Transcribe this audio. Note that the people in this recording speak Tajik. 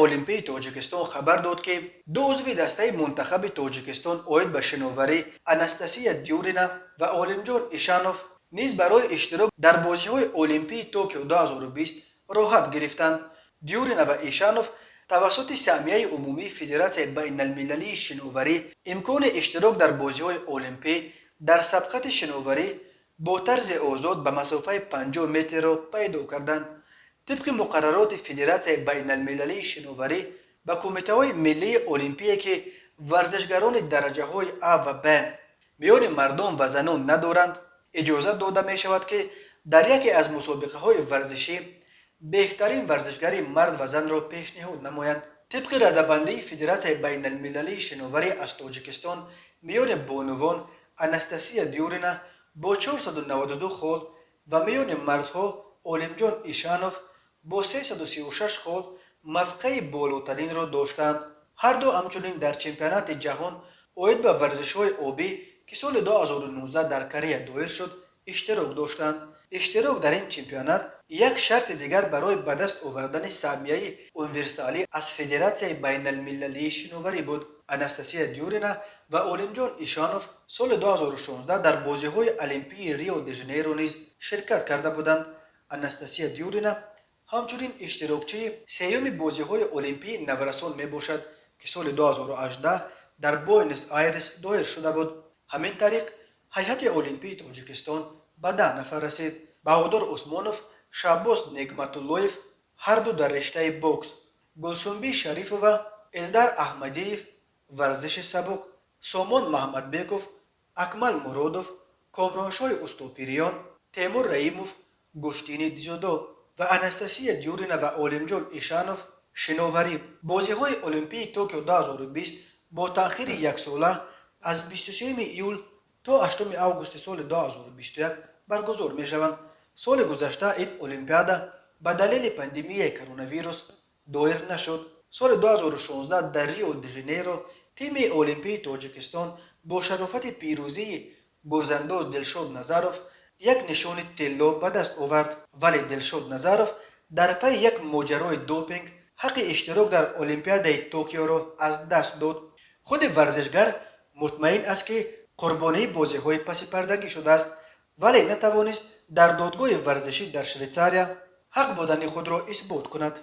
Олимпии Тоҷикистон хабар дод, ки ду узви дастаи мунтахаби Тоҷикистон оид ба шиноварӣ, Анастасия Дюрина ва Олимҷон Ишанов, низ барои иштирок дар бозиҳои Олимпии Токио 2020 роҳат гирифтанд. Дюрина ва Ишанов тавассути саҳмияи умумии Федератсияи байналмилалии шиноварӣ имкони иштирок дар бозиҳои олимпӣ дар сабқати шиноварӣ бо тарзи озод ба масофаи 50 метрро пайдо карданд. Тибқи муқаррароти Федератсияи байналмилалии шиноварӣ, ба кумитаҳои миллии олимпие, ки варзишгарони дараҷаҳои А ва Б миёни мардон ва занон надоранд, иҷозат дода мешавад, ки дар яке аз мусобиқаҳои варзишӣ беҳтарин варзишгари мард ва занро пешниҳод намоянд. Тибқи радабандии Федератсияи байналмилалии шиноварӣ, аз Тоҷикистон миёни бонувон Анастасия Дюрина бо 492 хол ва миёни мардҳо Олимҷон Ишанов бо 336 хол мавқеи болотаринро доштанд. Ҳарду ҳамчунин дар чемпионати ҷаҳон оид ба варзишҳои обӣ, ки соли 2019 дар Корея доир шуд, иштирок доштанд. Иштирок дар ин чемпионат як шарти дигар барои ба даст овардани саҳмияи универсалӣ аз Федератсияи байналмилалии шиноварӣ буд. Анастасия Дюрина ва Олимҷон Ишанов соли 2016 дар бозиҳои олимпии Рио де Жанейро низ ширкат карда буданд. Анастасия Дюрина ҳамчунин иштирокчии сеюми бозиҳои олимпии наврасон мебошад, ки соли 2018 дар Буэнос Айрес доир шуда буд. Ҳамин тариқ, ҳайати олимпии Тоҷикистон ба 10 нафар расид: Баҳодур Усмонов, Шаҳбоз Негматуллоев, ҳарду дар риштаи бокс, Гулсумбӣ Шарифова, Элдар Аҳмадиев, варзиши сабук, Сомон Маҳмадбеков, Акмал Муродов, Комроншоҳи Устопириён, Темур Раимов, гӯштини дзюдо ва Анастасия Дюрина ва Олимҷон Ишанов, шиноварӣ. Бозиҳои олимпии Токио 2020 бо таъхири яксола аз 23 июл то 8 августи соли 2021 баргузор мешаванд. Соли гузашта ин олимпиада ба далели пандемияи коронавирус доир нашуд. Соли 2016 дар Рио де Жанейро тими олимпии Тоҷикистон бо шарофати пирӯзии гурзандоз Дилшод Назаров як нишони тилло ба даст овард, вале Дилшод Назаров дар пайи як моҷарои допинг ҳаққи иштирок дар Олимпиадаи Токиоро аз даст дод. Худи варзишгар мутмаин аст, ки қурбонии бозиҳои пасипардагӣ шудааст, вале натавонист дар додгоҳи варзишӣ дар Швейтсария ҳақ будани худро исбот кунад.